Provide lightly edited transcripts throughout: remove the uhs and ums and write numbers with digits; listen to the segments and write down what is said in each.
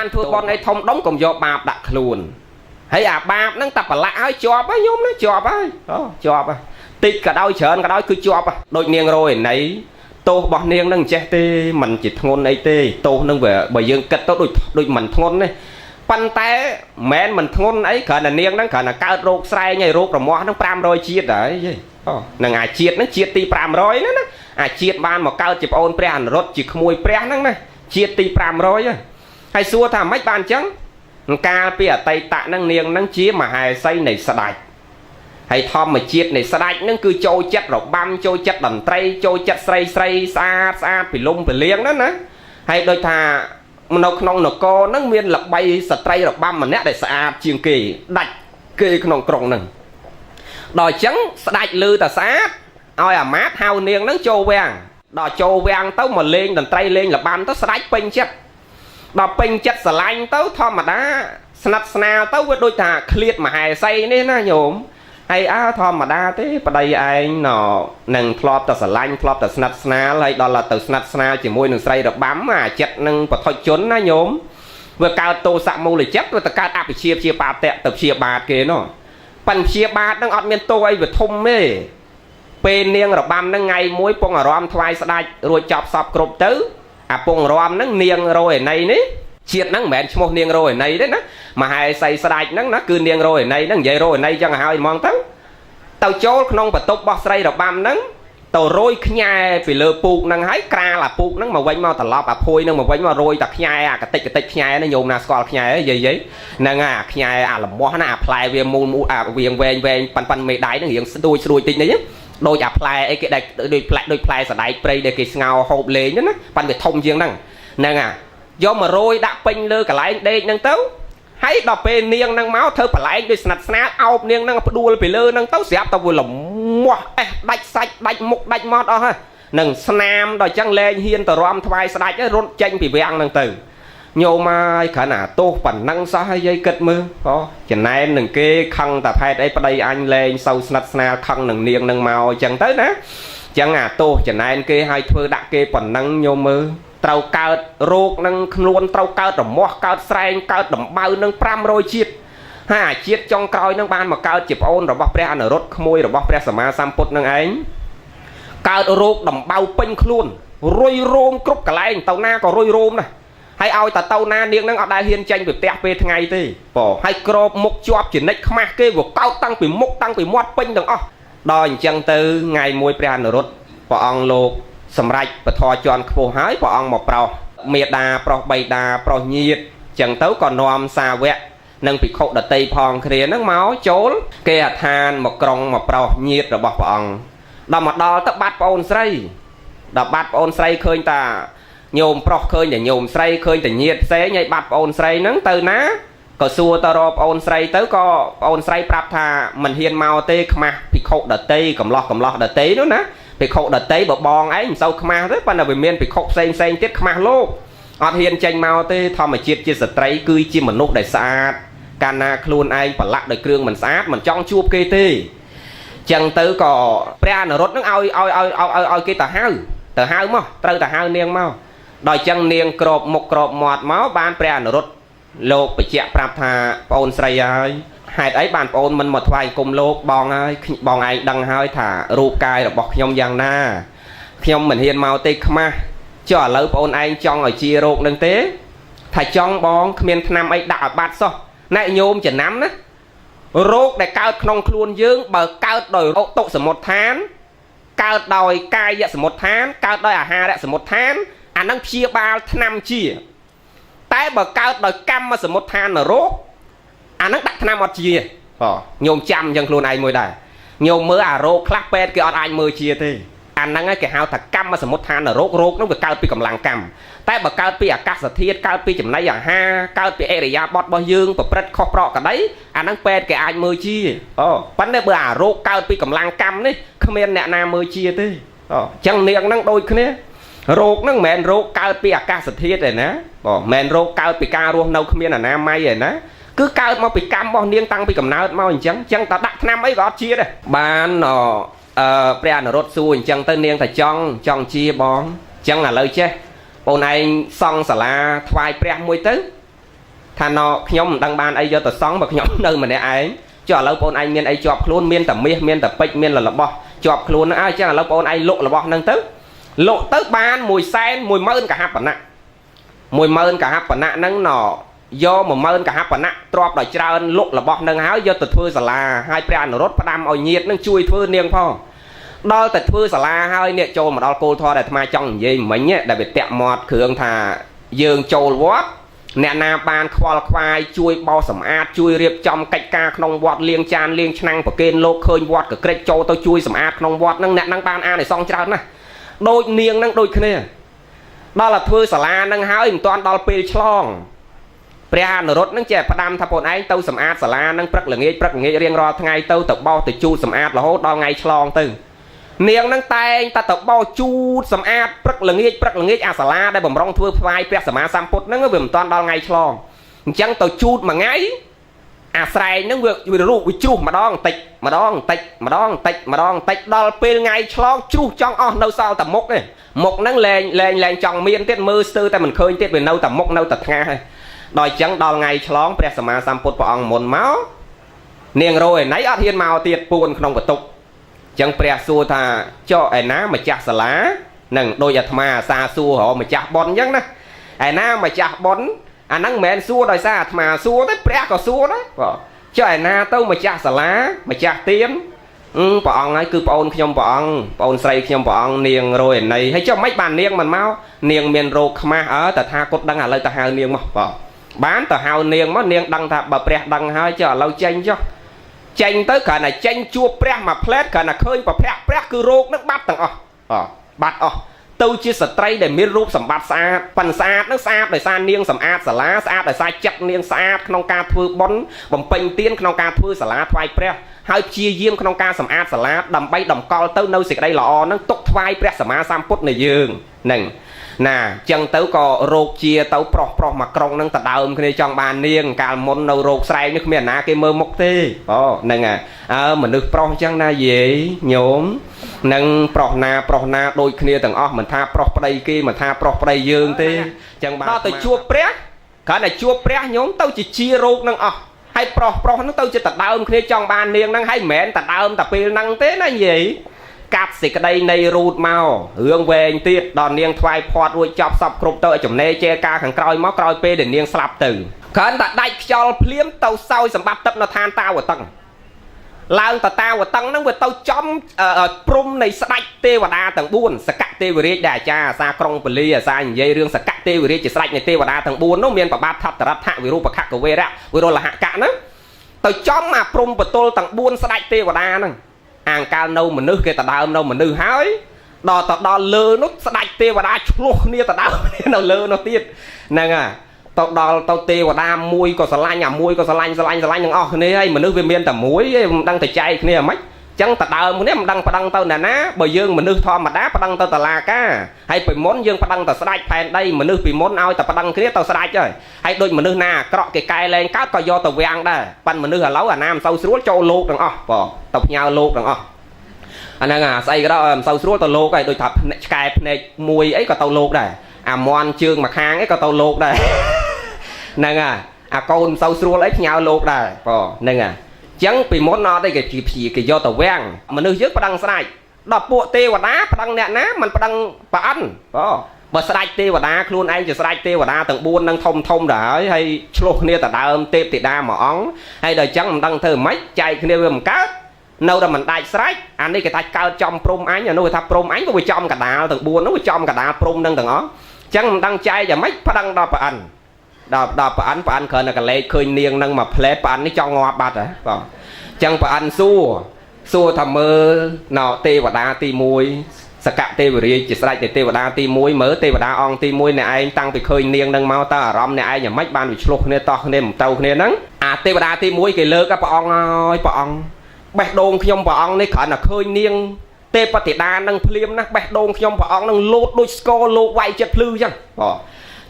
បានធ្វើបន់អីធំដុំកុំយកបាបដាក់ខ្លួនហើយអាបាបហ្នឹងតែប្រឡាក់ឲ្យជាប់ហើយញោមណាជាប់ហើយអូជាប់ហើយតិចក៏ដោយច្រើនក៏ដោយគឺជាប់ដូចនាងរោឯណីទោសរបស់នាងនឹងចេះទេមិនជាធ្ងន់អីទេទោសនឹងវាបើយើងគិតទៅដូចមិនធ្ងន់ទេប៉ុន្តែមិនមែនមិនធ្ងន់អីគ្រាន់តែនាងហ្នឹងគ្រាន់តែកើតរោគស្រែងហើយរោគរមាស់ហ្នឹង500ជាតិហើយអូនឹងអាជាតិហ្នឹងជាតិទី500ណាណាអាជាតិបានមកកើតជាប្អូនព្រះអនុរុទ្ធជាក្មួយព្រះហ្នឹងណាជាតិទី500ហើយសួរថាម៉េចបានអញ្ចឹងកាលពីអតីតហ្នឹងនាងហ្នឹងជាមហេសីនៃស្ដេចហើយធម្មជាតិនៃស្ដេចហ្នឹងគឺចូលចិត្តរបាំចូលចិត្តតន្ត្រីចូលចិត្តស្រីស្រីស្អាតស្អាតពិលំពិលៀងហ្នឹងណាហើយដូចថានៅក្នុងនគរហ្នឹងមានល្បីស្ត្រីរបាំម្នាក់ដែលស្អាតជាងគេដាច់គេក្នុងក្រុងហ្នឹងដល់អញ្ចឹងស្ដេចលឺតាស្អាតឲ្យអាមាត្យហៅនាងហ្នឹងចូលវាំងដល់ចូលវាំងទៅមកលេងតន្ត្រីលេងរបាំទៅស្ដេចពេញចិត្តដល់ពេញចិត្តស្រឡាញ់ទៅធម្មតាស្និទ្ធស្នាលទៅវាដូចថាឃ្លាតមហេសីនេះណាញោមហើយអើធម្មតាទេប្តីឯងណនឹងធ្លាប់តែស្រឡាញ់ធ្លាប់តែស្និទ្ធស្នាលហើយដល់ទៅស្និទ្ធស្នាលជាមួយនឹងស្រីរបាំអាចិត្តនឹងបថុជនណាញោមវាកើតទោសៈមូលចិត្តវាទៅកើតអភិជាព្យាបាទៈទៅព្យាបាទគេណោះប៉ិនព្យាបាទនឹងអត់មានទោសអីវាធំទេពេលនាងរបាំនឹងថ្ងៃមួយពងអារម្មណ៍ថ្វាយស្ដេចរួចចប់សពគ្រប់ទៅអាពងអារម្មណ៍នឹងនាងរោឯណីនេះជាតិហ្នឹងមិនមែនឈ្មោះនាងរោឯណីទេណាមហេសីស្ដេចហ្នឹងណាគឺនាងរោឯណីហ្នឹងនិយាយរោឯណីចឹងឲ្យហ្មងទៅទៅចូលក្នុងបន្ទប់របស់ស្រីរបាំហ្នឹងទៅរយខ្ញែពីលើពូកហ្នឹងហើយក្រាលអាពូកហ្នឹងមកវិញមកត្រឡប់អាភួយហ្នឹងមកវិញមករយតែខ្ញែអាកតិចកតិចខ្ញែហ្នឹងញោមណាស្គាល់ខ្ញែយាយយាយហ្នឹងអាខ្ញែអាលមាស់ណាអាផ្លែវាមូលមូលអាវៀងវែងវែងប៉ាន់ប៉ាន់មេដៃហ្នឹងរៀងស្ដួចស្ដួចតិចនេះដូចអាផ្លែអីគេដែលដូចផ្លែដូចផ្លែសណ្ដែកព្រៃដែលគេស្ងោហូបលេងហ្នឹងណាប៉ាន់វាធំជាងហ្នឹងហ្នឹងអាយកមករយដាក់ពេញលើកន្លែងដេកហ្នឹងទៅហើយដល់ពេលនាងហ្នឹងមកធ្វើប្រឡែងដូចស្និទ្ធស្នាលអោបនាងហ្នឹងផ្ដួលពីលើហ្នឹងទៅស្រាប់តែវាលមាស់អេះដាច់សាច់ដាច់មុខដាច់មាត់អស់ហើយនឹងស្នាមដល់ចឹងលែងហ៊ានទៅរំថ្វាយស្ដេចរត់ចេញពីវាំងហ្នឹងទៅញោមហើយគ្រាន់អាទោសប៉ុណ្ណឹងសោះហើយយាយគិតមើលអូចំណែននឹងគេខឹងតាផែតអីប្តីអញលែងសូវស្និទ្ធស្នាលខឹងនឹងនាងនឹងមកអញ្ចឹងទៅណាចឹងអាទោសចំណែនគេឲ្យធ្វើដាក់គេប៉ុណ្ណឹងញោមមើលត្រូវកើតរោគនឹងខ្លួនត្រូវកើតរមាស់កើតស្រែងកើតដំបៅនឹង500ជាតិហើយអាជាតិចុងក្រោយនឹងបានមកកើតជាប្អូនរបស់ព្រះអនុរុទ្ធក្មួយរបស់ព្រះសម្មាសម្ពុទ្ធនឹងឯងកើតរោគដំបៅពេញខ្លួនរុយរោមគ្រប់កន្លែងទៅណាក៏រុយរោមណាហើយឲ្យតទៅណានាងនឹងអត់ដែលហ៊ានចេញពីផ្ទះពេលថ្ងៃទេបងហើយក្របមុខជាប់ជានិច្ចខ្មាស់គេវាកោតតាំងពីមុខតាំងពីមាត់ពេញទាំងអស់ដល់អញ្ចឹងទៅថ្ងៃមួយព្រះអនុរុទ្ធព្រះអង្គលោកសម្រេចពធជន់ខ្ពស់ហើយព្រះអង្គមកប្រោសមេដាប្រោសបៃតាប្រោសញាតចឹងទៅក៏នាំសាវកនិងភិក្ខុដតីផងគ្នានឹងមកចូលគេអដ្ឋានមកក្រុងមកប្រោសញាតរបស់ព្រះអង្គដល់មកដល់ទៅបាត់ប្អូនស្រីដល់បាត់ប្អូនស្រីឃើញតាញោមប្រុសឃើញតែញោមស្រីឃើញតែញាតផ្សេងហើយបាត់ប្អូនស្រីហ្នឹងទៅណាក៏សួរទៅរកប្អូនស្រីទៅក៏ប្អូនស្រីប្រាប់ថាមិនហ៊ានមកទេខ្មាស់ភិក្ខុដតីកំឡោះកំឡោះដតីនោះណាភិក្ខុដតីបើបងឯងមិនសូវខ្មាស់ទេប៉ុន្តែវាមានភិក្ខុផ្សេងផ្សេងទៀតខ្មាស់លោកអត់ហ៊ានចេញមកទេធម្មជាតិជាស្ត្រីគឺជាមនុស្សដែលស្អាតកាលណាខ្លួនឯងប្រឡាក់ដោយគ្រឿងមិនស្អាតមិនចង់ជួបគេទេចឹងទៅក៏ព្រះអនុរុទ្ធនឹងឲ្យឲ្យឲ្យឲ្យឲ្យគេទៅហៅទៅហៅមកត្រូវទៅហៅនាងមកដល់ចឹងនាងក្របមុខក្របមាត់មកបានព្រះអនុរុទ្ធលោកបញ្ជាក់ប្រាប់ថាប្អូនស្រីហើយហេតុអីបានប្អូនមិនមកថ្វាយគុំលោកបងហើយបងឯងដឹងហើយថារូបកាយរបស់ខ្ញុំយ៉ាងណាខ្ញុំមិនហ៊ានមកទេខ្មាស់ចុះឥឡូវប្អូនឯងចង់ឲ្យជារោគនឹងទេថាចង់បងគ្មានថ្នាំអីដាក់ឲ្យបាត់សោះណែញោមចំណាំណារោគដែលកើតក្នុងខ្លួនយើងបើកើតដោយឧតុសមុទ្ឋានកើតដោយកាយសមុទ្ឋានកើតដោយអាហារសមុទ្ឋានអានឹងព្យាបាលថ្នាំជាតែបើកើតដោយកម្មសមុទ្ឋានរោគអានឹងដាក់ថ្នាំអត់ជាបងញោមចាំអញ្ចឹងខ្លួនឯងមួយដែរញោមមើលអារោគខ្លះពេទ្យគេអត់អាចមើលជាទេអាហ្នឹងគេហៅថាកម្មសមុទ្ឋានរោគរោគហ្នឹងវាកើតពីកម្លាំងកម្មតែបើកើតពីអាកាសធាតុកើតពីចំណីអាហារកើតពីអរិយាបថរបស់យើងប្រព្រឹត្តខុសប្រក្រតីអាហ្នឹងពេទ្យគេអាចមើលជាអូប៉ុន្តែបើអារោគកើតពីកម្លាំងកម្មនេះគ្មានអ្នកណាមើលជាទេអូអញ្ចឹងនាងហ្នឹងដូចគ្នារោគហ្នឹងមិនមែនរោគកើតពីអាកាសធាតុទេណាបងមិនមែនរោគកើតពីការរស់នៅគ្មានអនាម័យទេណាគឺកើតមកពីកម្មរបស់នាងតាំងពីកំណើតមកអញ្ចឹងអញ្ចឹងតើដាក់ថ្នាំអីក៏អត់ជាដែរបានព្រះអនុរុទ្ធសួរអញ្ចឹងទៅនាងថាចង់ជាបងអញ្ចឹងឥឡូវចេះបងឯងសង់សាលាថ្វាយព្រះមួយទៅ ថាណខ្ញុំមិនដឹងបានអីយកទៅសង់បើខ្ញុំនៅម្នាក់ឯងចុះឥឡូវបងឯងមានអីជាប់ខ្លួនមានតែមាសមានតែពេជ្រមានរបស់ជាប់ខ្លួនហ្នឹងអើចឹងឥឡូវបងឯងលក់របស់ហ្នឹងទៅលក់ទៅបាន110,000កហបណៈ10000កហបណៈហ្នឹងណយក10000កហបណៈទ្របដោយច្រើនលក់របស់នឹងហើយយកទៅធ្វើសាលាហើយព្រះអនុរុទ្ធផ្ដាំឲ្យញាតិនឹងជួយធ្វើនាងផងដល់តែធ្វើសាលាហើយនេះចូលមកដល់គោលធម៌ដែលអាត្មាចង់និយាយមិញដែលវាតាក់មាត់គ្រឿងថាយើងចូលវត្តអ្នកណាបានខ្វល់ខ្វាយជួយបោសសម្អាតជួយរៀបចំកិច្ចការក្នុងវត្តលាងចានលាងឆ្នាំងប្រគេនលោកឃើញវត្តកក្រិចចូលទៅជួយសម្អាតក្នុងវត្តហ្នឹងអ្នកហ្នឹងបានអានិសង្សច្រើនណាស់ដូចនាងហ្នឹងដូចគ្នាដល់តែធ្វើសាលាហ្នឹងហើយមិនទាន់ដល់ពេលឆ្លងព្រះអនុរុទ្ធនឹងចេះផ្ដាំថាបងឯងទៅសម្អាតសាលានឹងព្រឹកល្ងាចព្រឹកល្ងាចរៀងរាល់ថ្ងៃទៅទៅបោសទៅជូតសម្អាតរហូតដល់ថ្ងៃឆ្លងទៅនាងនឹងតែងតែទៅបោសជូតសម្អាតព្រឹកល្ងាចព្រឹកល្ងាចអាសាលាដែលបំរុងធ្វើផ្លាយព្រះសម្មាសម្ពុទ្ធហ្នឹងវាមិនទាន់ដល់ថ្ងៃឆ្លងអញ្ចឹងទៅជូតមួយថ្ងៃអាស្រែងហ្នឹងវារុះវាជ្រុះម្ដងតិចម្ដងតិចម្ដងតិចម្ដងតិចដល់ពេលថ្ងៃឆ្លងជ្រុះចង់អស់នៅសល់តែមុខទេមុខហ្នឹងលែងលែងលែងចង់មានទៀតមើលស្ទើរតែមិនឃើញទៀតវានៅតែមុខនៅតែថ្ងាសហើយដល់អញ្ចឹងដល់ថ្ងៃឆ្លងព្រះសម្មាសម្ពុទ្ធព្រះអង្គមុនមកនាងរោឯណៃអត់ហ៊ានមកទៀតពួនក្នុងបន្ទប់អញ្ចឹងព្រះសួរថាចុះឯណាម្ចាស់សាលានឹងដូចអាត្មាអាសាសួររកម្ចាស់ប៉ុនអញ្ចឹងណាឯណាម្ចាស់ប៉ុនអាហ្នឹងមិនមែនសួរដោយសារអាត្មាសួរទេព្រះក៏សួរដែរបាទចុះឯណាទៅម្ចាស់សាលាម្ចាស់ទៀនព្រះអង្គហើយគឺប្អូនខ្ញុំព្រះអង្គប្អូនស្រីខ្ញុំព្រះអង្គនាងរោឯណីហើយចុះមិនបាននាងមិនមកនាងមានរោគខ្មាស់អើតថាគាត់ដឹងឥឡូវទៅហៅនាងមកបាទបានទៅហៅនាងមកនាងដឹងថាបើព្រះដឹងហើយចុះឥឡូវចេញចុះចេញទៅគ្រាន់តែចេញជួបព្រះមួយផ្លែតគ្រាន់តែឃើញប្រភពព្រះគឺរោគនឹងបាត់ទាំងអស់បាត់អស់ទៅជាស្ត្រីដែលមានរូបសម្បត្តិស្អាតប៉ិនស្អាតនឹងស្អាតដោយសារនាងសម្អាតសាលាស្អាតដោយសារចិត្តនាងស្អាតក្នុងការធ្វើបុណ្យបំពេញទានក្នុងការធ្វើសាលាថ្វាយព្រះហើយព្យាយាមក្នុងការសម្អាតសាលាដើម្បីតម្កល់ទៅនៅសេចក្តីល្អនឹងទុកថ្វាយព្រះសម្មាសម្ពុទ្ធនៃយើងនឹងណាចឹងទៅក៏រោគជាទៅប្រុសប្រុសមកក្រុងនឹងដដើមគ្នាចង់បាននាងកាលមុននៅរោគស្រែងនេះគ្មានអាណាគេមើលមុខទេអូហ្នឹងអើមនុស្សប្រុសចឹងណាយាយញោមនឹងប្រុសណាប្រុសណាដូចគ្នាទាំងអស់មិនថាប្រុសប្តីគេមិនថាប្រុសប្តីយើងទេចឹងបានដល់ទៅជួបព្រះគ្រាន់តែជួបព្រះញោមទៅជាជារោគនឹងអស់ហើយប្រុសប្រុសហ្នឹងទៅជាដដើមគ្នាចង់បាននាងហ្នឹងហើយមិនមែនដដើមតែពេលហ្នឹងទេណាយាយកាត់សេចក្តីនៃរូតមករឿងវែងទៀតដល់នាងថ្វាយផាត់រួចចប់សពគ្រប់ទៅឲ្យចំណេចេការខាងក្រោយមកក្រោយពេលដែលនាងស្លាប់ទៅគ្រាន់តែដាច់ខ្យល់ភ្លាមទៅសោយសម្បត្តិទឹកនៅឋានតាវតឹងឡើងតតាវតឹងហ្នឹងវាទៅចំព្រំនៃស្ដេចទេវតាទាំង4សកទេវរាជដែលអាចារ្យអាសាក្រុងពលាអាសានិយាយរឿងសកទេវរាជជាស្ដេចនៃទេវតាទាំង4នោះមានប្របាទថតរដ្ឋវិរូបខកវេរៈវិរុលហកៈហ្នឹងទៅចំអាព្រំបទលទាំង4ស្ដេចទេវតាហ្នឹងអាងកាលនៅមនុស្សគេតដើមនៅមនុស្សហើយដល់ទៅដល់លើនោះស្ដេចទេវតាឆ្លោះគ្នាតដើមនៅលើនោះទៀតហ្នឹងហើយទៅដល់ទៅទេវតាមួយក៏ស្រឡាញ់អាមួយក៏ស្រឡាញ់ស្រឡាញ់ស្រឡាញ់ទាំងអស់គ្នាហើយមនុស្សវាមានតែមួយឯងមិនដឹងទៅចែកគ្នាហ្មងចឹងតដើមគ្នាមិនដឹងប្តឹងទៅណាណាបើយើងមនុស្សធម្មតាប្តឹងទៅតឡាការហើយពីមុនយើងប្តឹងទៅស្ដេចផែនដីមនុស្សពីមុនឲ្យតែប្តឹងគ្នាទៅស្ដេចហើយហើយដូចមនុស្សណាអាក្រក់គេកែលែងកើតក៏យកទៅវាំងដែរប៉ិនមនុស្សឥឡូវអាណាមិនសូវស្រួលចូលលោកទាំងអស់បងទៅផ្ញើលោកទាំងអស់អាហ្នឹងអាស្អីក៏ដោយមិនសូវស្រួលទៅលោកហើយដូចថាឆ្កែភ្នែកមួយអីក៏ទៅលោកដែរអាមន់ជើងមួយខាងអីក៏ទៅលោកដែរហ្នឹងហើយអាកូនមិនសូវស្រួលអីផ្ញើលោកដែរបងហ្នឹងហើយចឹងពីមុនអត់ទេគេគេយកទៅវាំងមនុស្សយើងប្តឹងស្ដេចដល់ពួកទេវតាប្តឹងអ្នកណាមិនប្តឹងប្រអិនបងបើស្ដេចទេវតាខ្លួនឯងជាស្ដេចទេវតាទាំង4នឹងធំធំដែរហើយហើយឆ្លោះគ្នាទៅដើមទេពធីតាមួយអង្គហើយដល់ចឹងមិនដឹងធ្វើម៉េចចែកគ្នាវាមិនកើតនៅតែមិនដាច់ស្រេចអានេះគេថាកើតចំព្រំអញអានោះគេថាព្រំអញក៏វាចំកដាលទាំង4នោះវាចំកដាលព្រំនឹងទាំងអស់ចឹងមិនដឹងចែកយ៉ាងម៉េចប្តឹងដល់ប្រអិនដល់ដល់ប្រអិនប្រអិនគ្រាន់តែកលេចឃើញនាងនឹងមកផ្លែតប្រអិននេះចង់ងាប់បាត់ហ៎បងចឹងប្រអិនសួរសួរថាមើលណោទេវតាទី1សកទេវរាជជាស្ដេចនៃទេវតាទី1មើលទេវតាអង្គទី1អ្នកឯងតាំងពីឃើញនាងនឹងមកតើអារម្មណ៍អ្នកឯងយ៉ាងម៉េចបានវាឆ្លោះគ្នាតោះគ្នាមិនត្រូវគ្នាហ្នឹងអាទេវតាទី1គេលើកព្រះអង្គហើយព្រះអង្គបេះដូងខ្ញុំព្រះអង្គនេះគ្រាន់តែឃើញនាងទេពធីតានឹងភ្លាមណាស់បេះដូងខ្ញុំព្រះអង្គនឹងលោតដូចស្គរលោកវាយចិត្តភ្លឺចឹងបង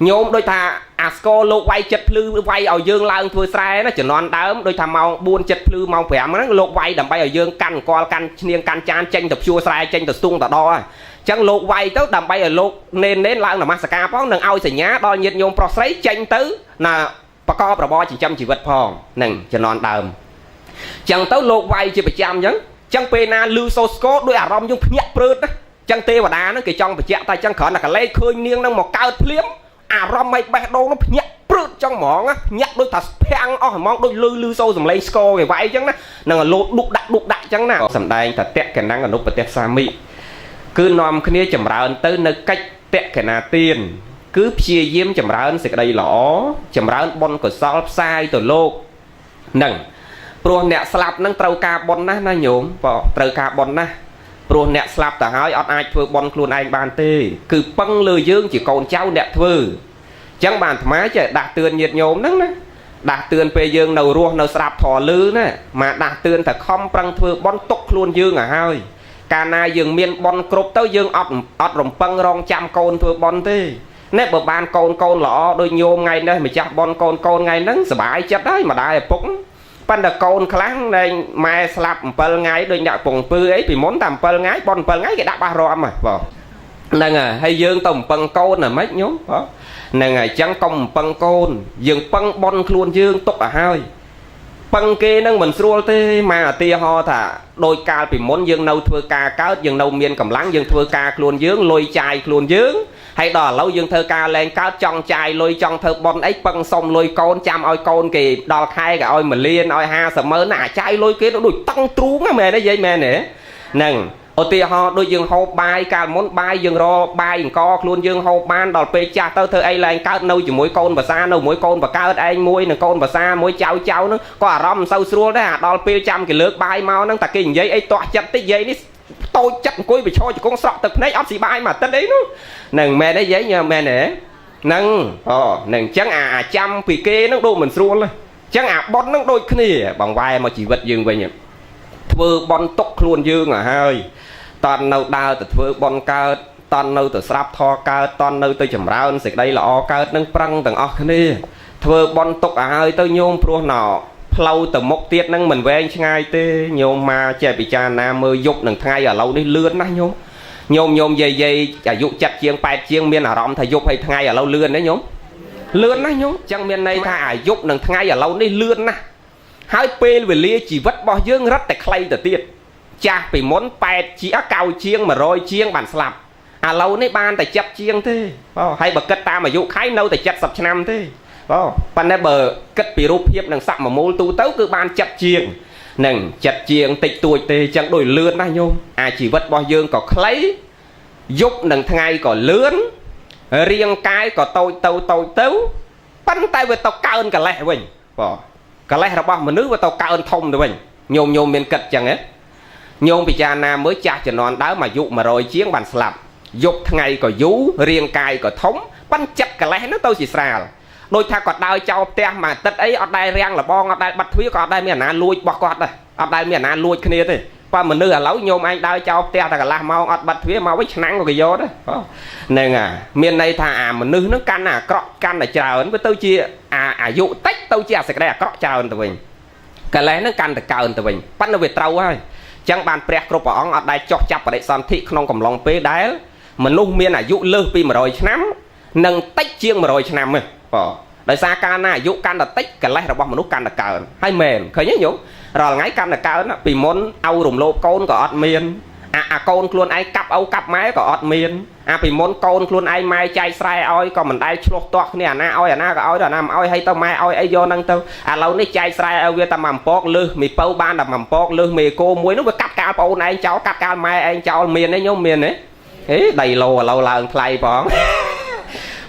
ញោមដូចថាអាស្គរលោកវាយចិត្តភ្លឺវាយឲ្យយើងឡើងធ្វើស្រែណាជំនាន់ដើមដូចថាម៉ោង4ចិត្តភ្លឺម៉ោង5ហ្នឹងលោកវាយដើម្បីឲ្យយើងកាន់អង្គលកាន់ឈ្នាងកាន់ចានចេញទៅភ្ជួរស្រែចេញទៅស្ទង់ទៅដអញ្ចឹងលោកវាយទៅដើម្បីឲ្យលោកនេននេនឡើងនមស្ការផងនឹងឲ្យសញ្ញាដល់ញាតិញោមប្រុសស្រីចេញទៅណាប ប្រកបរបរចិញ្ចឹមជីវិតផងនឹងជំនាន់ដើមចឹងទៅលោកវាយជាប្រចាំចឹងចឹងពេលណាលឺសូស្គរដោយអារម្មណ៍យើងភ្ញាក់ព្រឺតណាចឹងទេវតាហ្នឹងគេចង់បញ្ជាក់តែចឹងគ្រាន់តែកលេសឃើញនាងហ្នឹងមកកើតភ្លាមអារម្មណ៍មិនបេះដូងនោះភ្ញាក់ព្រឺតចឹងហ្មងភ្ញាក់ដូចថាភាំងអស់ហ្មងដូចលឺលឺសូសំឡេងស្គរគេវាយចឹងណានឹងលោតឌុកដាក់ឌុកដាក់ចឹងណាសំដែងតតកណੰអនុបតិសាមិគឺនាំគ្នាចម្រើនទៅនៅកិច្ចតកណាទានគឺព្យាយាមចម្រើនសេចក្តីល្អចម្រើនបុណ្យកុសលផ្សាយទៅលោកនឹងព្រោះអ្នកស្លាប់នឹងត្រូវការបុណ្យណាស់ណាញោមបងត្រូវការបុណ្យណាស់ព្រោះអ្នកស្លាប់ទៅហើយអត់អាចធ្វើបុណ្យខ្លួនឯងបានទេគឺពឹងលើយើងជាកូនចៅអ្នកធ្វើចឹងបានអាត្មាចេះដាស់តឿនញាតិញោមហ្នឹងណាដាស់តឿនពេលយើងនៅរស់នៅស្រាប់ធរលឺណាមកដាស់តឿនតែខំប្រឹងធ្វើបុណ្យទុកខ្លួនយើងឲ្យហើយកាលណាយើងមានបុណ្យគ្រប់ទៅយើងអត់រំពឹងរងចាំកូនធ្វើបុណ្យទេនេះបើបានកូនកូនល្អដូចញោមថ្ងៃនេះម្ចាស់បុណ្យកូនកូនថ្ងៃហ្នឹងសប្បាយចិត្តហើយម្ដាយឪពុកប៉ុន្តែកូនខ្លះដែលម៉ែស្លាប់7ថ្ងៃដូចអ្នកពងពឺអីពីមុនតែ7ថ្ងៃបុណ្យ7ថ្ងៃគេដាក់បាសរំហ៎បងហ្នឹងហើយយើងទៅបំពឹងកូនណាម៉េចញោមបងហ្នឹងហើយអញ្ចឹងកុំបំពឹងកូនយើងពឹងបុណ្យខ្លួនយើងទុកឲ្យហើយពឹងគេនឹងមិនស្រួលទេមកឧទាហរណ៍ថាដោយកាលពីមុនយើងនៅធ្វើការកើតយើងនៅមានកម្លាំងយើងធ្វើការខ្លួនយើងលុយចាយខ្លួនយើងហើយដល់ឥឡូវយើងធ្វើការលែងកើតចង់ចាយលុយចង់ធ្វើបុណ្យអីពឹងសុំលុយកូនចាំឲ្យកូនគេដល់ខែគេឲ្យ1លានឲ្យ50ម៉ឺនណាអាចាយលុយគេដូចតឹងទ្រូងហ្នឹងមែនទេយាយមែនទេហ្នឹងឧទាហរណ៍ដូចយើងហូបបាយកាលមុនបាយយើងរបាយអង្គខ្លួនយើងហូបបានដល់ពេលចាស់ទៅធ្វើអីលែងកើតនៅជាមួយកូនភាសានៅមួយកូនបកើតឯងមួយនិងកូនភាសាមួយចៅចៅហ្នឹងក៏អារម្មណ៍មិនសូវស្រួលដែរអាដល់ពេលចាំគេលើកបាយមកហ្នឹងតែគេនិយាយអីទាស់ចិត្តតិចយាយនេះតូចចិត្តអង្គុយប្រឈរជង្គង់ស្រក់ទឹកភ្នែកអត់ស៊ីបាយមួយអាទិត្យអីនោះហ្នឹងមែនទេយាយមែនទេហ្នឹងអូហ្នឹងអញ្ចឹងអាចាំពីគេហ្នឹងដូចមិនស្រួលអញ្ចឹងអាប៉ុនហ្នឹងដូចគ្នាបងវ៉ែមកជីវិតយើងវិញធ្វើប៉ុនទុកខ្លួនយើងឲ្យហើយតន់នៅដើរទៅធ្វើប៉ុនកើតតន់នៅទៅស្រាប់ធរកើតតន់នៅទៅចម្រើនសេចក្តីល្អកើតនឹងប្រឹងទាំងអស់គ្នាធ្វើប៉ុនទុកឲ្យហើយទៅញោមព្រោះណោផ្លូវទៅមុខទៀតនឹងមិនវែងឆ្ងាយទេញោមមកចេះពិចារណាមើលយប់នឹងថ្ងៃឥឡូវនេះលឿនណាស់ញោមញោមញោមយាយយាយអាយុ7ជាង8ជាងមានអារម្មណ៍ថាយប់ហើយថ្ងៃឥឡូវលឿនទេញោមលឿនណាស់ញោមចឹងមានន័យថាអាយុនឹងថ្ងៃឥឡូវនេះលឿនណាស់ហើយពេលវេលាជីវិតរបស់យើងរត់តែខ្លីទៅទៀតចាស់ពីមុន8ជាង9ជាង100ជាងបានស្លាប់ឥឡូវនេះបានតែ7ជាងទេបងហើយបើគិតតាមអាយុខៃនៅតែ70ឆ្នាំទេបងប៉ុន្តែបើគិតពីរូបភាពនិងសមមូលទូទៅគឺបាន7ជាងនឹង7ជាងតិចតួចទេចឹងដូចលឿនណាស់ញោមអាជីវិតរបស់យើងក៏ខ្លីយប់និងថ្ងៃក៏លឿនរាងកាយក៏តូចទៅតូចទៅប៉ុន្តែវាទៅកើនកលេសវិញបងកលេសរបស់មនុស្សវាទៅកើនធំទៅវិញញោមញោមមានគិតចឹងហ៎ញោមពិចារណាមើលចាស់ជំនាន់ដើមអាយុ100ជាងបានស្លាប់យប់ថ្ងៃក៏យូររាងកាយក៏ធំប៉ុន្តែចិត្តកលេសនោះទៅជាស្រាលដូចថាគាត់ដើរចោលផ្ទះមួយអាទិត្យអីអត់ដែលរាំងលបងអត់ដែលបាត់ទ្វារក៏អត់ដែលមានអាណាលួចរបស់គាត់ដែរអត់ដែលមានអាណាលួចគ្នាទេបើមនុស្សឥឡូវញោមឯងដើរចោលផ្ទះតែកន្លះម៉ោងអត់បាត់ទ្វារមកវិញឆ្នាំងក៏គេយកដែរហ្នឹងអាមានន័យថាអាមនុស្សហ្នឹងកាន់តែអាក្រក់កាន់តែច្រើនវាទៅជាអាអាយុតិចទៅជាអាសេចក្តីអាក្រក់ច្រើនទៅវិញកលេសហ្នឹងកាន់តែកើនទៅវិញប៉ុន្តែវាត្រូវហើយចឹងបានព្រះគ្រប់ព្រះអង្គអត់ដែលចោះចាប់បដិសន្ធិក្នុងកំឡុងពេលដែលមនុស្សមានអាយុលើសពី100ឆ្នាំនិងតិចជាង100ឆ្នាំទេបងដោយសារកាលណាអាយុកាន់តែតិចកលេសរបស់មនុស្សកាន់តែកើនហើយមែនឃើញទេញោមរាល់ថ្ងៃកាន់តែកើនពីមុនឪរំលោភកូនក៏អត់មានអាកូនខ្លួនឯងកាប់ឪកាប់ម៉ែក៏អត់មានអាពីមុនកូនខ្លួនឯងម៉ែចែកស្រែឲ្យក៏មិនដែលឆ្លោះទាស់គ្នាអាណាឲ្យអាណាក៏ឲ្យដល់អាណាមិនឲ្យហើយទៅម៉ែឲ្យអីយកហ្នឹងទៅឥឡូវនេះចែកស្រែឲ្យវាតែមួយអំពកលើសមីពៅបានតែមួយអំពកលើសមេគោមួយនោះវាកាត់កាលប្អូនឯងចោលកាត់កាលម៉ែឯងចោលមានទេញោមមានទេហេដីឡូឥឡូវឡើងថ្លៃផង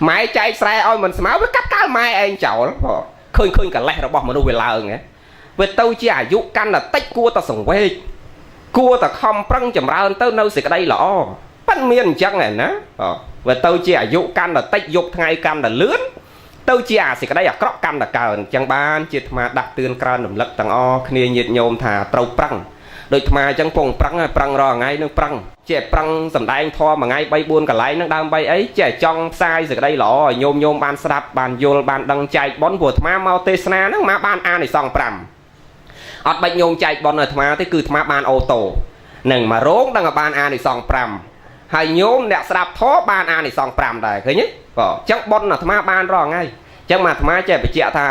ម៉ែចែកស្រែឲ្យមិនស្មើវាកាត់កាលម៉ែឯងចោលឃើញឃើញកលេសរបស់មនុស្សវាឡើងហ៎វាទៅជាអាយុកាន់តែតិចគួរតែសង្វេគគួរតែខំប្រឹងចម្រើនទៅនៅសេចក្តីល្អប៉ិនមានអញ្ចឹងឯណាវាទៅជាអាយុកាន់តែតិចយប់ថ្ងៃកាន់តែលឿនទៅជាអាសេចក្តីអាក្រក់កាន់តែកើនអញ្ចឹងបានជាអាត្មាដាស់តឿនក្រើនរំលឹកទាំងអស់គ្នាញាតិញោមថាត្រូវប្រឹងដូចអាត្មាអញ្ចឹងពងប្រឹងប្រឹងរាល់ថ្ងៃនឹងប្រឹងចេះប្រឹងសំដែងធម៌មួយថ្ងៃ3 4កន្លែងនឹងដើម្បីអីចេះចង់ផ្សាយសេចក្តីល្អឲ្យញោមញោមបានស្ដាប់បានយល់បានដឹងចែកបុណ្យព្រោះអាត្មាមកទេសនាហ្នឹងមកបានអានិសង្ស5អត់បាច់ញោមចែកបុណ្យឲ្យអាត្មាទេគឺអាត្មាបានអូតូនឹងមករោងដឹងឲ្យបានអានិសង្ស5ហើយញោមអ្នកស្ដាប់ធម៌បានអានិសង្ស5ដែរឃើញទេបងអញ្ចឹងបុណ្យអាត្មាបានរាល់ថ្ងៃ ចឹងមកអាត្មាចេះបញ្ជាក់ថា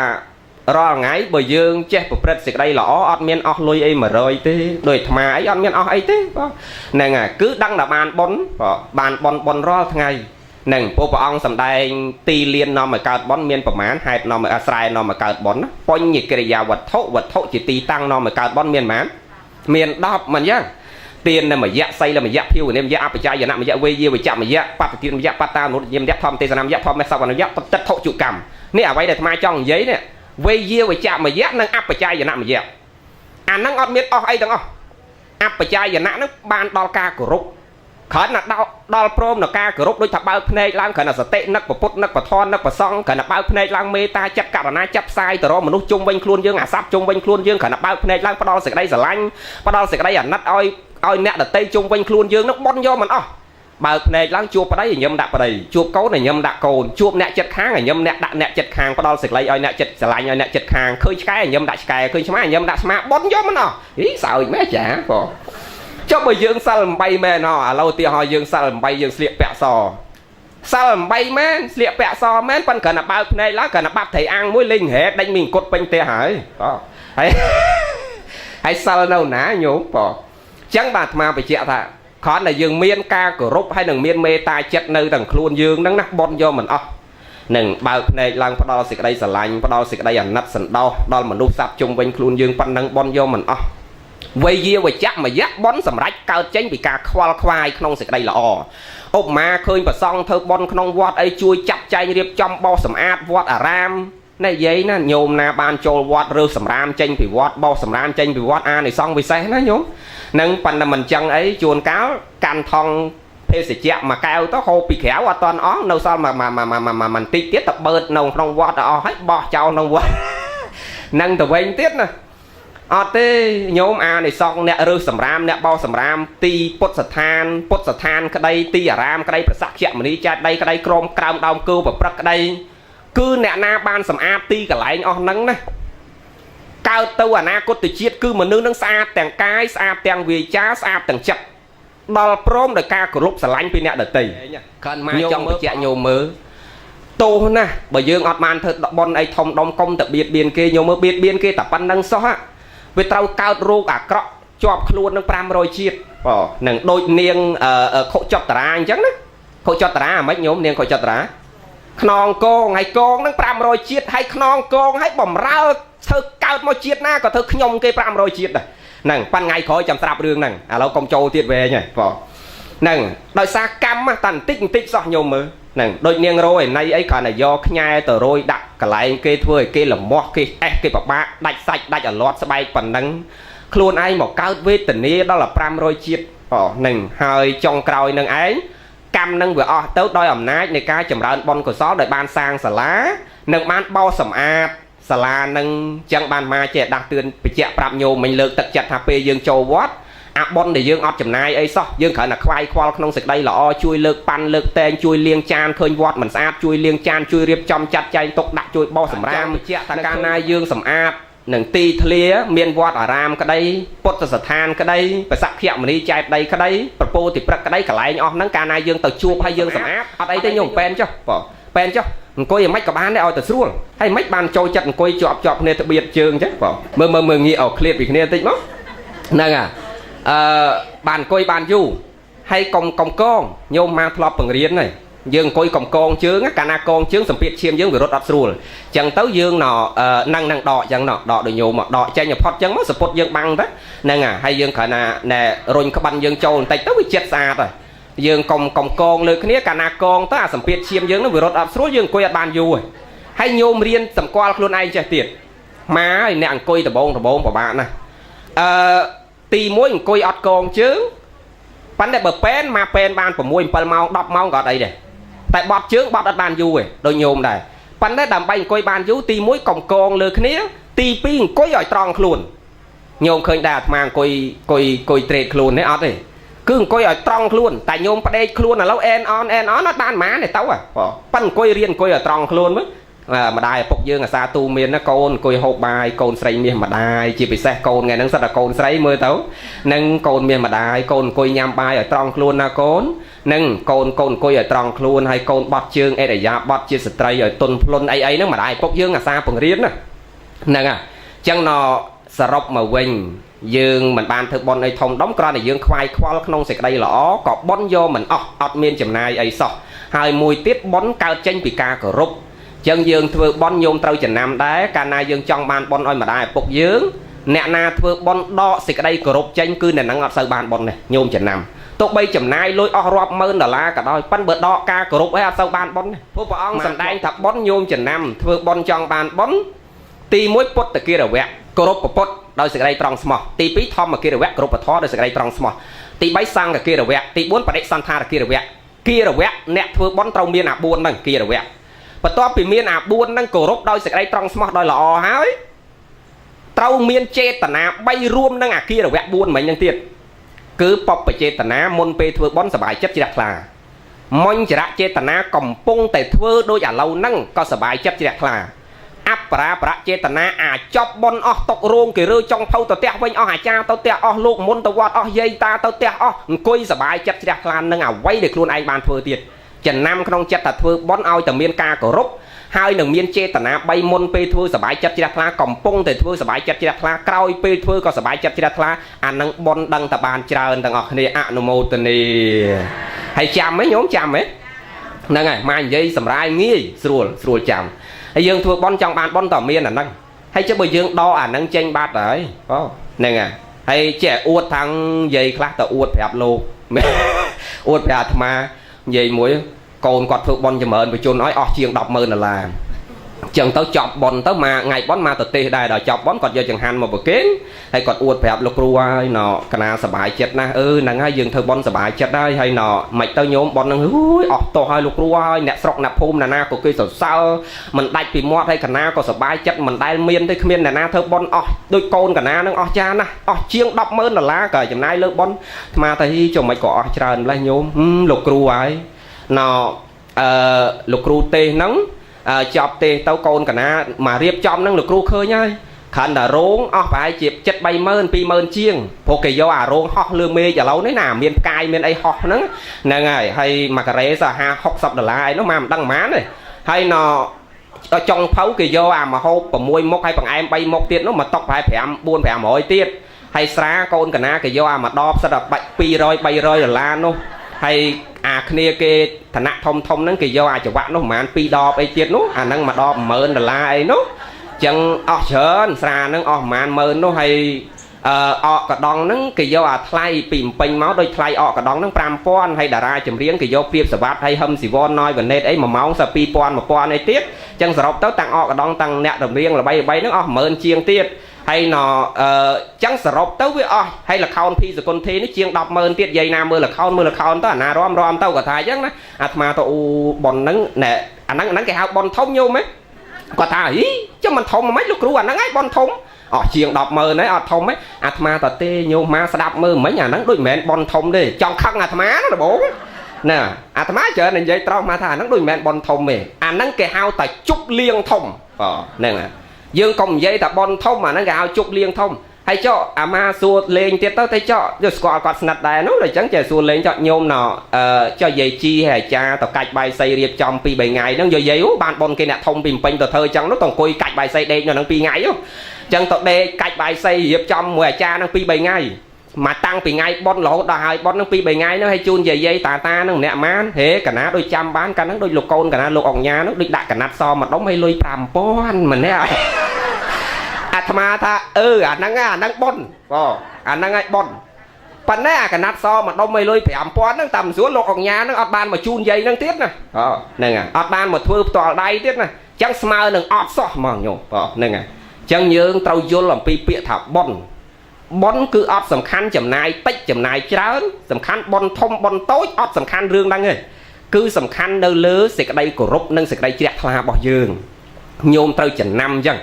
រាល់ថ្ងៃបើយើងចេះប្រព្រឹត្តសេចក្តីល្អអត់មានអស់លុយអី100ទេដោយអាត្មាអីអត់មានអស់អីទេបាទហ្នឹងហើយគឺដឹងតែបានបុណ្យបាទបានបុណ្យបុណ្យរាល់ថ្ងៃនឹងពួកព្រះអង្គសម្ដែងទីលាននាំឲ្យកើតបុណ្យមានប្រមាណហេតុនាំឲ្យអាស្រ័យនាំឲ្យកើតបុណ្យបញ្ញកិរិយាវត្ថុវត្ថុជាទីតាំងនាំឲ្យកើតបុណ្យមានប្រមាណមាន10មិនយ៉ាងទានមយៈសីលមយៈភាវនាមយៈអបច្ច័យនមយៈវេយាវិជ្ជមយៈបព្វទានមយៈបត្តានុយមយៈធម្មទេសនាមយៈធម្មសវនយៈតដ្ឋុជកម្មនេះអ្វីដែលអាត្មាចង់និយាយនេះវេយាវិជ្ជមយៈនិងអបច្ច័យនមយៈអាហ្នឹងអត់មានអស់អីទាំងអស់អបច្ច័យនៈហ្នឹងបានដល់ការគោរពគ្រាន់តែដល់ព្រមនៅការគោរពដូចថាបើកភ្នែកឡើងគ្រាន់តែសតិនឹកពុទ្ធនឹកពធនឹកប្រសង់គ្រាន់តែបើកភ្នែកឡើងមេត្តាចិត្តករណាចិត្តផ្សាយទៅរកមនុស្សជុំវិញខ្លួនយើងអាស័ព្ទជុំវិញខ្លួនយើងគ្រាន់តែបើកភ្នែកឡើងផ្ដល់សេចក្តីស្រឡាញ់ផ្ដល់សេចក្តីអាណិតឲ្យអ្នកដតីជុំវិញខ្លួនយើងនឹងបន់យកមិនអស់បើកភ្នែកឡើងជួបប្តីញញឹមដាក់ប្តីជួបកូនញញឹមដាក់កូនជួបអ្នកចិត្តខាងញញឹមអ្នកដាក់អ្នកចិត្តខាងផ្ដល់សេចក្តីឲ្យអ្នកចិត្តស្រឡាញ់ឲ្យអ្នកចិត្តខាងឃើញឆ្កែញញឹមដាក់ឆ្កែឃើញឆ្មាញញឹមដាក់ឆ្មាបន់យកមិនអស់ហីសើចមែនចាបងចុះបើយើងសិល8មែនហ៎ឥឡូវទីហោយើងសិល8យើងស្លៀកពាក់សសិល8មែនស្លៀកពាក់សមែនប៉ុន្តែគ្រាន់តែបើកភ្នែកឡើងគ្រាន់តែបាត់ត្រីអាំងមួយលេងរ៉េដេញមីអង្គត់ពេញផ្ទះហើយបងហើយហើយសិលនៅណាញោមបងចឹងបាទអាត្មាបញ្ជាក់ថាគ្រាន់តែយើងមានការគោរពហើយនឹងមានមេត្តាចិត្តនៅទាំងខ្លួនយើងហ្នឹងណាបន់យកមិនអស់នឹងបើកភ្នែកឡើងផ្ដល់សេចក្តីស្រឡាញ់ផ្ដល់សេចក្តីអាណិតសន្តោសដល់មនុស្សសត្វជុំវិញខ្លួនយើងប៉ុណ្ណឹងបន់យកមិនអស់វេយាវចៈមយៈបន់សម្រេចកើតចេញពីការខ្វល់ខ្វាយក្នុងសេចក្តីល្អឧបមាឃើញប្រសង់ធ្វើបន់ក្នុងវត្តអីជួយចាត់ចែងរៀបចំបោសសម្អាតវត្តអារាមនេះយាយណាញោមណាបានចូលវត្តរើសសម្រាមចេញពីវត្តបោសសម្រាមចេញពីវត្តអានិសង្សវិសេសណាញោមនឹងប៉ុន្តែមិនចឹងអីជួនកាលកាន់ថងភេសជ្ជៈមួយកែវទៅហូបពីក្រៅអត់តាន់អស់នៅសល់មួយបន្តិចទៀតទៅបឺតនៅក្នុងវត្តអស់ហើយបោះចោលក្នុងវត្តនឹងទៅវិញទៀតណាអត់ទេញោមអានិសង្សអ្នករើសសម្រាមអ្នកបោសសម្រាមទីពុទ្ធស្ថានពុទ្ធស្ថានក្តីទីអារាមក្តីប្រសាខ្យមនីចាត់ដីក្តីក្រមក្រោមដើមគោប្រព្រឹកក្តីគឺអ្នកណាបានសម្អាតទីកន្លែងអស់ហ្នឹងណាកើតទៅអនាគតជាតិគឺមនុស្សនឹងស្អាតទាំងកាយស្អាតទាំងវាចាស្អាតទាំងចិត្តដល់ព្រមដោយការគោរពស្រឡាញ់ពីអ្នកដទៃគ្រាន់មកចង់បញ្ជាក់ញោមមើលទោសណាស់បើយើងអត់បានធ្វើបន់អីធំដុំកុំតែបៀតបៀនគេញោមមើលបៀតបៀនគេតែប៉ុណ្្នឹងសោះវាត្រូវកើតរោគអាក្រក់ជាប់ខ្លួននឹង500ជាតិបាទនឹងដូចនាងខុចតរាអញ្ចឹងណាខុចតរាអាម៉េចញោមនាងខុចតរាខ្នងកងហើយកងនឹង500ជាតិហើយខ្នងកងហើយបំរើធ្វើកើតមកជាតិណាក៏ធ្វើខ្ញុំគេ500ជាតិដែរហ្នឹងប៉ាន់ថ្ងៃក្រោយចាំស្រាប់រឿងហ្នឹងឥឡូវកុំចូលទៀតវែងហើយបងហ្នឹងដោយសារកម្មតាបន្តិចបន្តិចសោះញោមមើលហ្នឹងដូចនាងរយឯណៃអីគ្រាន់តែយកខ្ញែទៅរយដាក់កន្លែងគេធ្វើឲ្យគេលមាស់គេអេះគេពិបាកដាច់សាច់ដាច់អាលាត់ស្បែកប៉ុណ្ណឹងខ្លួនឯងមកកើតវេទនាដល់500ជាតិបងហ្នឹងហើយចុងក្រោយនឹងឯងកម្មនឹងវាអស់ទៅដោយអំណាចនៃការចម្រើនបុណ្យកុសលដោយបានសាងសាលានិងបានបោសសម្អាតសាលានឹងចឹងបានមកចេះដាស់តឿនបញ្ជាក់ប្រាប់ញោមមិញលើកទឹកចិត្តថាពេលយើងចូលវត្តអាបុណ្យដែលយើងអត់ចំណាយអីសោះយើងគ្រាន់តែខ្វាយខ្វល់ក្នុងសេចក្តីល្អជួយលើកប៉ាន់លើកតែងជួយលាងចានឃើញវត្តមិនស្អាតជួយលាងចានជួយរៀបចំចាត់ចែងទុកដាក់ជួយបោសសម្រាមបញ្ជាក់ថាកាលណាយើងសម្អាតនឹងទីធ្លាមានវត្តអារាមក្តីពុទ្ធស្ថានក្តីប្រសាខមនីចែកដីក្តីប្រពោទីព្រឹកក្តីកន្លែងអស់ហ្នឹងកាលណាយើងទៅជួបហើយយើងសម្អាតអត់អីទេញោមប៉ែនចុះបងប៉ែនចុះអង្គុយយ៉ាងម៉េចក៏បានដែរឲ្យតែស្រួលហើយមិនបានចូលចិត្តអង្គុយជាប់ជាប់គ្នាត្បៀតជើងអញ្ចឹងបងមើលមើលមើលងាកឲ្យឃ្លាតពីគ្នាបន្តិចមកហ្នឹងហ่ะបានអង្គុយបានយូរហើយកុំកុំកងញោមមកធ្លាប់បង្រៀនហើយយើងអង្គុយកុំកងជើងកាលណាកងជើងសម្ពាធឈាមយើងវារត់អត់ស្រួលអញ្ចឹងទៅយើងណនឹងនឹងដកអញ្ចឹងណដកដូចញោមដកចេញឲ្យផុតអញ្ចឹងមកសពុតយើងបាំងទៅហ្នឹងហើយយើងគ្រាន់ណាណែរុញក្បាន់យើងចូលបន្តិចទៅវាចិត្តស្អាតហើយយើងកុំកុំកងលើគ្នាកាលណាកងទៅអាសម្ពាធឈាមយើងនឹងវារត់អត់ស្រួលយើងអង្គុយអត់បានយូរហើយញោមរៀនសម្គាល់ខ្លួនឯងចេះទៀតម៉ាហើយអ្នកអង្គុយដបងដបងពិបាកណាស់ទី1អង្គុយអត់កងជើងប៉ុន្តែបើប៉ែនមកប៉ែនបាន6 7ម៉ោង10ម៉ោងក៏អត់អីដែរតែបត់ជើងបត់អត់បានយូរទេដូចញោមដែរប៉ុន្តែដើម្បីអង្គុយបានយូរទី1កុំកងលើគ្នាទី2អង្គុយឲ្យត្រង់ខ្លួនញោមឃើញដែរអាត្មាអង្គុយអង្គុយអង្គុយត្រេកខ្លួននេះអត់ទេគឺអង្គុយឲ្យត្រង់ខ្លួនតែញោមផ្ដេកខ្លួនឥឡូវអែនអនអែនអនអត់បានហ្មងទេទៅប៉ិនអង្គុយរៀនអង្គុយឲ្យត្រង់ខ្លួនមើល ម្ដាយឪពុកយើងអាសាទូមានណាកូនអង្គុយហូបបាយកូនស្រីមាសម្ដាយជាពិសេសកូនថ្ងៃហ្នឹងសិតតែកូនស្រីមើលទៅនឹងកូនមាសម្ដាយកូនអង្គុយញ៉ាំបាយឲ្យត្រង់ខ្លួនណាកូននឹងកូនកូនអង្គុយឲ្យត្រង់ខ្លួនហើយកូនបត់ជើងអេរិយាបថជាស្ត្រីឲ្យទន់ភ្លន់អីអីហ្នឹងម្ដាយឪពុកយើងអាសាបង្រៀនណាហ្នឹងហើយចឹងណសរុបមកវិញយើងមិនបានធ្វើបុណ្យអីធំដុំគ្រាន់តែយើងខ្វាយខ្វល់ក្នុងសេចក្តីល្អក៏បុណ្យយកមិនអស់អត់មានចំណាយអីសោះហើយមួយទៀតបុណ្យកើតចេញពីការគោរពចឹងយើងធ្វើបុណ្យញោមត្រូវចំណាំដែរកាលណាយើងចង់បានបុណ្យឲ្យម្ដាយឪពុកយើងអ្នកណាធ្វើបុណ្យដកសេចក្តីគោរពចេញគឺអ្នកហ្នឹងអត់សូវបានបុណ្យទេញោមចំណាំទោះបីចំណាយលុយអស់រាប់ម៉ឺនដុល្លារក៏ដោយប៉ិនបើដកការគោរពអីអត់សូវបានបុណ្យទេព្រោះព្រះអង្គសម្ដែងថាបុណ្យញោមចំណាំធ្វើបុណ្យចង់បានបុណ្យទី1ពុទ្ធគិរវៈគោរពពុទ្ធដោយសេចក្តីត្រង់ស្មោះទី2ធម្មគិរវៈគោរពធម៌ដោយសេចក្តីត្រង់ស្មោះទី3សង្ឃគិរវៈទី4បដិសន្ធារគិរវៈគិរវៈអ្នកធ្វើបុណ្យត្រូវមានអា4ហ្នឹងគិរវៈបន្ទាប់ពីមានអា4ហ្នឹងគោរពដោយសេចក្តីត្រង់ស្មោះដោយល្អហើយត្រូវមានចេតនា3រួមនឹងអាគិរវៈ4មិញហ្នឹងទៀតគឺបពចេតនាមុនពេលធ្វើបុណ្យសប្បាយចិត្តជ្រះថ្លាមញ្ចរចេតនាកំពុងតែធ្វើដូចឥឡូវហ្នឹងក៏សប្បាយចិត្តជ្រះថ្លាអបរាបរចេតនាអាចប់បុណ្យអស់តុករោងគេរើចុងភៅទៅផ្ទះវិញអស់អាចារ្យទៅផ្ទះអស់លោកមុនទៅវត្តអស់យាយតាទៅផ្ទះអស់អង្គុយសប្បាយចិត្តជ្រះថ្លានឹងអ្វីដែលខ្លួនឯងបានធ្វើទៀតចំណាំក្នុងចិត្តថាធ្វើបុណ្យឲ្យតែមានការគោរពហើយនឹងមានចេតនា3មុនពេលធ្វើសប្បាយចិត្តជ្រះថ្លាកំពុងតែធ្វើសប្បាយចិត្តជ្រះថ្លាក្រោយពេលធ្វើក៏សប្បាយចិត្តជ្រះថ្លាអានឹងបុណ្យដឹងតែបានច្រើនទាំងអស់គ្នាអនុមោទនាហើយចាំហ៎ញោមចាំហ៎ហ្នឹងហើយមកនិយាយសម្រាយងាយស្រួលស្រួលចាំហើយយើងធ្វើបុណ្យចង់បានបុណ្យតើមានអាហ្នឹងហើយចុះបើយើងដកអាហ្នឹងចេញបាត់ហើយអូហ្នឹងហើយហើយចេះអួតខាងនិយាយខ្លះទៅអួតប្រាប់លោកអួតប្រាប់អាត្មានិយាយមួយកូនគាត់ធ្វើបុណ្យចម្រើនបជនឲ្យអស់ជាង100,000ដុល្លារចឹងទៅចប់បុណ្យទៅមកថ្ងៃបុណ្យមកទៅទេសដែរដល់ចប់បុណ្យគាត់យកចង្ហាន់មកប្រគេនហើយគាត់អួតប្រាប់លោកគ្រូហើយណកណាសប្បាយចិត្តណាស់អឺហ្នឹងហើយយើងធ្វើបុណ្យសប្បាយចិត្តហើយហើយណមិនទៅញោមបុណ្យហ្នឹងហូយអស់ទោសហើយលោកគ្រូហើយអ្នកស្រុកអ្នកភូមិណាណាក៏គេសរសើរមិនដាច់ពីមាត់ហើយកណាក៏សប្បាយចិត្តមិនដែលមានទេគ្មានអ្នកណាធ្វើបុណ្យអស់ដូចកូនកណាហ្នឹងអស់ចាណាស់អស់ជាង100,000ដុល្លារក៏ចំណាយលើបុណ្យអាត្មាទៅចុះមិនក៏អស់ច្រើនម្លេះញោមលោកគ្រូហើយណលោកគ្រូទេសហ្នឹងចប់ទេទៅកូនកណាមករៀបចំហ្នឹងលោកគ្រូឃើញហើយគ្រាន់តែរោងអស់ប្រហែលជា7 30,000 20,000ជាងព្រោះគេយកអារោងហោះលើមេឃឥឡូវនេះណាមានផ្កាយមានអីហោះហ្នឹងហ្នឹងហើយហើយមួយការ៉េសោះ50 60ដុល្លារអីនោះមកមិនដឹងប៉ុន្មានទេហើយណចុងភៅគេយកអាមហូប6មុខហើយបង្អែម3មុខទៀតនោះមកតុកប្រហែល5 4 500ទៀតហើយស្រាកូនកណាគេយកអាមួយដបសិតតែបាច់200 300ដុល្លារនោះហើយអាគ្នាគេឋានៈធំធំហ្នឹងគេយកអាចង្វាក់នោះប្រហែល2ដបអីទៀតនោះអាហ្នឹងមួយដប10000ដុល្លារអីនោះចឹងអស់ច្រើនស្រាហ្នឹងអស់ប្រហែល10000នោះហើយអកកដងហ្នឹងគេយកអាថ្លៃពីភ្នំពេញមកដូចថ្លៃអកកដងហ្នឹង5000ហើយតារាចម្រៀងគេយកព្រៀបសវត្តហើយហឹមស៊ីវ៉នណយវណេតអី1ម៉ោងស2000 1000អីទៀតចឹងសរុបទៅតាំងអកកដងតាំងអ្នកចម្រៀងល្បីៗហ្នឹងអស់10000ជាងទៀតហើយណចឹងសរុបទៅវាអស់ហើយលខោនភីសគុណធីនេះជាង100,000ទៀតយាយណាមើលលខោនមើលលខោនទៅអាណារំរំទៅគាត់ថាអញ្ចឹងណាអាត្មាទៅអូប៉ុនហ្នឹងណែអាហ្នឹងហ្នឹងគេហៅប៉ុនធំញោមហ៎គាត់ថាហីចាំមិនធំមិនលោកគ្រូអាហ្នឹងឯងប៉ុនធំអស់ជាង100,000ហើយអត់ធំទេអាត្មាតទេញោមមកស្ដាប់មើលមិញអាហ្នឹងដូចមិនមែនប៉ុនធំទេចង់ខឹងអាត្មាណាដំបូងណាអាត្មាច្រើននិយាយត្រង់មកថាអាហ្នឹងដូចមិនមែនប៉ុនធំទេអាហ្នឹងគេហៅតែជប់លៀងធំបាទហ្នឹងហើយយើងកុំនិយាយថាប៉ុនធំអាហ្នឹងគេហៅជប់លៀងធំហើយចុះអាម៉ាសួរលេងទៀតទៅតែចុះយកស្គាល់គាត់ស្និទ្ធដែរនោះដល់អញ្ចឹងចេះសួរលេងចុះញោមណចុះយាយជីហើយអាចារ្យទៅកាច់បាយសីរៀបចំ2 3ថ្ងៃហ្នឹងយាយយាយបានប៉ុនគេអ្នកធំពីភ្នំពេញទៅធ្វើអញ្ចឹងនោះទៅអង្គុយកាច់បាយសីដេកនៅហ្នឹង2ថ្ងៃហ៎អញ្ចឹងទៅដេកកាច់បាយសីរៀបចំមួយអាចារ្យហ្នឹង2 3ថ្ងៃមកតាំងពីថ្ងៃប៉ុនរហូតដល់ហើយប៉ុនហ្នឹង2 3ថ្ងៃហ្នឹងឲ្យជូនយាយយាយតាតាហ្នឹងម្នាក់ម៉ានហេកណាដូចចាំបានកាលហ្នឹងដូចលោកកូនកណាលោកអង្ញាហ្នឹងដូចដាក់កណាត់សម្ដុំឲ្យលុយ5000ម្នាក់អាត្មាថាអឺអាហ្នឹងអាហ្នឹងប៉ុនបងអាហ្នឹងឲ្យប៉ុនប៉ុន្តែអាកណាត់សម្ដុំឲ្យលុយ5000ហ្នឹងតាមស្រួលលោកអង្ញាហ្នឹងអត់បានមកជូនយាយហ្នឹងទៀតណាអូហ្នឹងអត់បានមកធ្វើផ្ទាល់ដៃទៀតណាអញ្ចឹងស្មើនឹងអត់សោះហ្មងញោមបងហ្នឹងអញ្ចឹងយើងត្រូវយល់អំពីពាក្យថាប៉ុនប៉ុនគឺអត់សំខាន់ចំណាយតិចចំណាយច្រើនសំខាន់ប៉ុនធំប៉ុនតូចអត់សំខាន់រឿងហ្នឹងទេគឺសំខាន់នៅលើសេចក្តីគោរពនិងសេចក្តីជ្រះថ្លារបស់យើងញោមត្រូវចំណាំអញ្ចឹង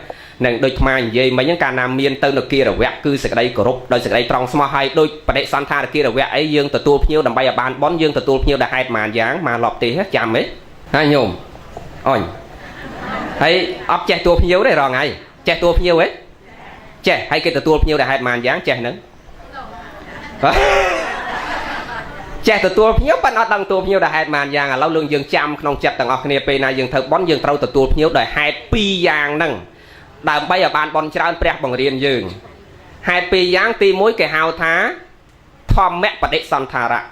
នឹងដូចថ្មនិយាយមិញហ្នឹងកាលណាមានទៅនៅគិរវៈគឺសេចក្តីគោរពដោយសេចក្តីត្រង់ស្មោះហើយដូចបដិសន្ធារគិរវៈអីយើងទទួលភ្ញៀវដើម្បីឲ្យបានបុណ្យយើងទទួលភ្ញៀវដែលហេតុប៉ុន្មានយ៉ាងមកឡប់ទេចាំទេហើយញោមអញ ហើយអត់ចេះទួភ្ញៀវទេរងថ្ងៃចេះទួភ្ញៀវហ៎ចេះហើយគេទទួលភ្ញៀវដែលហេតុម៉ានយ៉ាងចេះហ្នឹងចេះទទួលភ្ញៀវប៉ុន្តែអត់ដឹងទទួលភ្ញៀវដែលហេតុម៉ានយ៉ាងឥឡូវលើយើងចាំក្នុងចិត្តទាំងអស់គ្នាពេលណាយើងធ្វើបុណ្យយើងត្រូវទទួលភ្ញៀវដោយហេតុពីរយ៉ាងហ្នឹងដើម្បីឲ្យបានបុណ្យច្រើនព្រះបង្រៀនយើងហេតុពីរយ៉ាងទី1គេហៅថាធម្មបដិសន្ធារៈ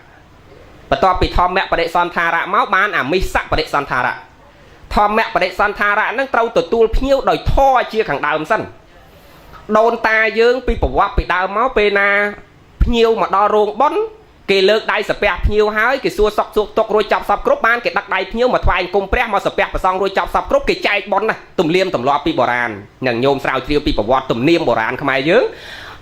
បន្ទាប់ពីធម្មបដិសន្ធារៈមកបានអាមិសបដិសន្ធារៈធម្មបដិសន្ធារៈហ្នឹងត្រូវទទួលភ្ញៀវដោយធម៌ជាខាងដើមសិនដូនតាយើងពីប្រវត្តិពីដើមមកពេលណាភ្ញៀវមកដល់រោងបុណ្យគេលើកដៃសាពះភ្ញៀវហើយគេសួរសុខសួរទុក្ខរួចចាប់សពគ្រប់បានគេដឹកដៃភ្ញៀវមកថ្វាយអង្គមព្រះមកសាពះព្រះសង្ឃរួចចាប់សពគ្រប់គេចែកបុណ្យណាទំនៀមទម្លាប់ពីបុរាណនឹងញោមស្រាវជ្រាវពីប្រវត្តិទំនៀមបុរាណខ្មែរយើង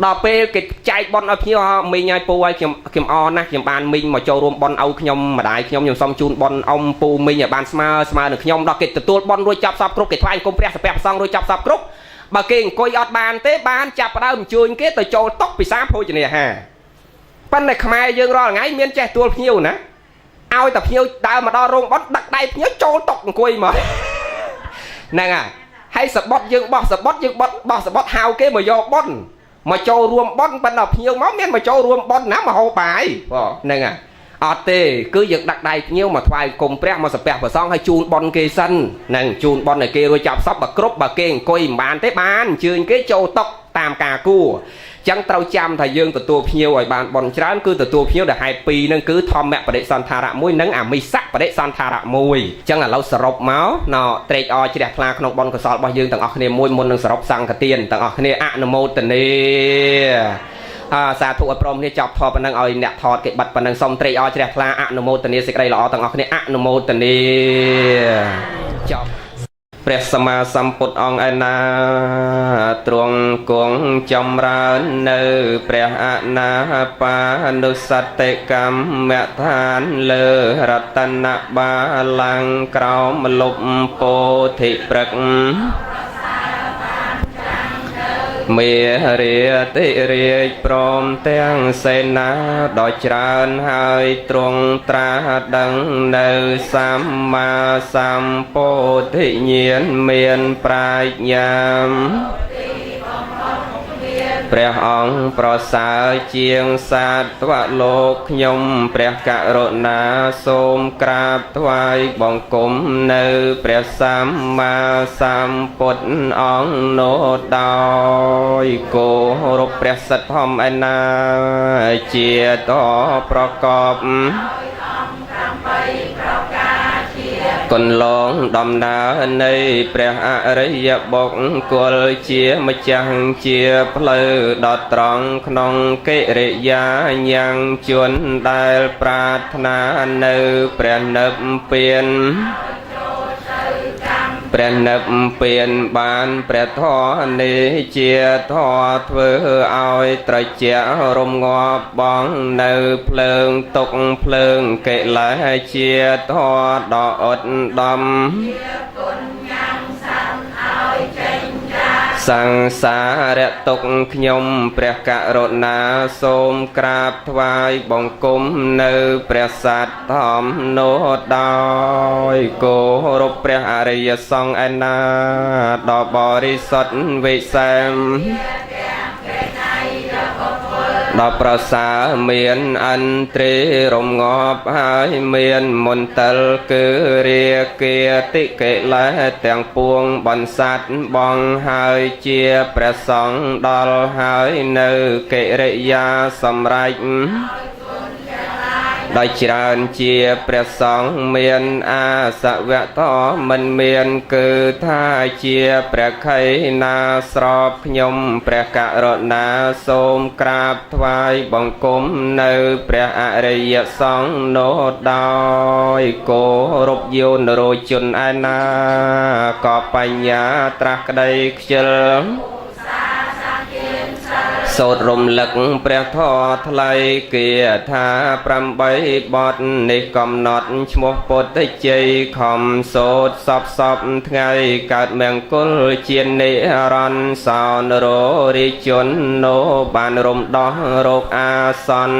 ដល់ពេលគេចែកបុណ្យឲ្យភ្ញៀវមីងឲ្យពូឲ្យខ្ញុំអរណាស់ខ្ញុំបានមីងមកចូលរួមបុណ្យឲ្យខ្ញុំម្ដាយខ្ញុំខ្ញុំសូមជូនបុណ្យអ៊ំពូមីងឲ្យបានស្មើនឹងខ្ញុំដល់គេទទួលបុណ្យរួចចាប់សពគ្រប់គេថ្វាយអង្គមព្រះសាពះព្រះសង្ឃរួចចាប់សពគ្រប់បើគេអង្គុយអត់បានទេបានចាប់ផ្ដើមអញ្ជើញគេទៅចូលតុពិសាភោជនាហារប៉ុន្តែខ្មែរយើងរាល់ថ្ងៃមានចេះទួលភ្ញៀវណាឲ្យតែភ្ញៀវដើរមកដល់រោងបុណ្យដឹកដៃភ្ញៀវចូលតុអង្គុយមកហ្នឹងហើយសបុតយើងបោះសបុតយើងបោះសបុតហៅគេមកយកបុណ្យមកចូលរួមបុណ្យប៉ុន្តែភ្ញៀវមកមានមកចូលរួមបុណ្យណាមកហូបបាយបងហ្នឹងហើយអត់ទេគឺយើងដឹកដៃភ្ញៀវមកថ្វាយគុំព្រះមកសាពះព្រះសង្ឃឲ្យជូនបុណ្យគេសិនហ្នឹងជូនបុណ្យឲ្យគេរួចចាប់សពបើគ្រប់បើគេអង្គុយមិនបានទេបានអញ្ជើញគេចូលតុតាមការគួរចឹងត្រូវចាំថាយើងទទួលភ្ញៀវឲ្យបានបុណ្យច្រើនគឺទទួលភ្ញៀវដែលហេតុពីរហ្នឹងគឺធម្មបដិសន្ធារៈមួយនិងអាមិសបដិសន្ធារៈមួយចឹងឥឡូវសរុបមកណត្រេកអរជ្រះថ្លាក្នុងបុណ្យកុសលរបស់យើងទាំងអស់គ្នាមួយមុននឹងសរុបសង្ឃទានទាំងអស់គ្នាអនុមោទនាសាធុឲ្យព្រមគ្នាចប់ថតប៉ុណ្ណឹងឲ្យអ្នកថតគេបាត់ប៉ុណ្ណឹងសូមត្រេកអរជ្រះថ្លាអនុមោទនាសេចក្តីល្អទាំងអស់គ្នាអនុមោទនាចប់ព្រះសម្មាសម្ពុទ្ធអង្គឯណាទ្រង់គង់ចម្រើននៅព្រះអានាបានុសតិកម្មដ្ឋានលើរតនបាលង្គក្រោមលុបពោធិព្រឹកមេរាតិរាជព្រមទាំងសេនាដ៏ច្រើនហើយទ្រង់ត្រាស់ដឹងនៅសម្មាសម្ពោធិញ្ញាណមានប្រាជ្ញាព្រះអង្គប្រសើរជាងសាទវលោកខ្ញុំព្រះករុណាសូមក្រាបថ្វាយបង្គំនៅព្រះសម្មាសម្ពុទ្ធអង្គនោះដោយគោរពព្រះសិទ្ធធម្មឯណាជាតប្រកបកន្លងដំណើរនៃព្រះអរិយបុគ្គលជាម្ចាស់ជាផ្លូវដ៏ត្រង់ក្នុងកិរិយាញ៉ាំងជនដែលប្រាថ្នានៅព្រះនិព្វានព្រះនិព្វានបានព្រះធម៌នេះជាធម៌ធ្វើឲ្យត្រជាក់រំងាប់បងនៅភ្លើងទុកភ្លើងកិលេសជាធម៌ដ៏ឧត្តមសង្សារទុក្ខខ្ញុំព្រះករុណាសូមក្រាបថ្វាយបង្គំនៅព្រះសត្វធម្មនោះដោយគោរពព្រះអរិយសង្ឃឯណាដ៏បរិសុទ្ធវិសេសដ៏ប្រសើរមានអន្ទ្រីរំងាប់ហើយមានមន្ទិលគឺរាគាតិកិលេសទាំងពួងបន្សាត់បងហើយជាព្រះសង្ឃដល់ហើយនៅកិរិយាសម្រេចដោយច្រើនជាព្រះសង្ឃមានអាសវៈធម៌មិនមានគឺថាជាព្រះខៃណាស្របខ្ញុំព្រះករុណាសូមក្រាបថ្វាយបង្គំនៅព្រះអរិយសង្ឃនោះដោយគោរពយោនរជនឯណាក៏បញ្ញាត្រាស់ក្តីខ្ជិលសូត្ររំលឹកព្រះធម៌ថ្លៃគាថា8បទនេះកំណត់ឈ្មោះពុទ្ធជ័យខំសូត្រសពសពថ្ងៃកើតមង្គលជានិរន្តរ៍សោនរោរាជននោះបានរំដោះរោគអាសន្ន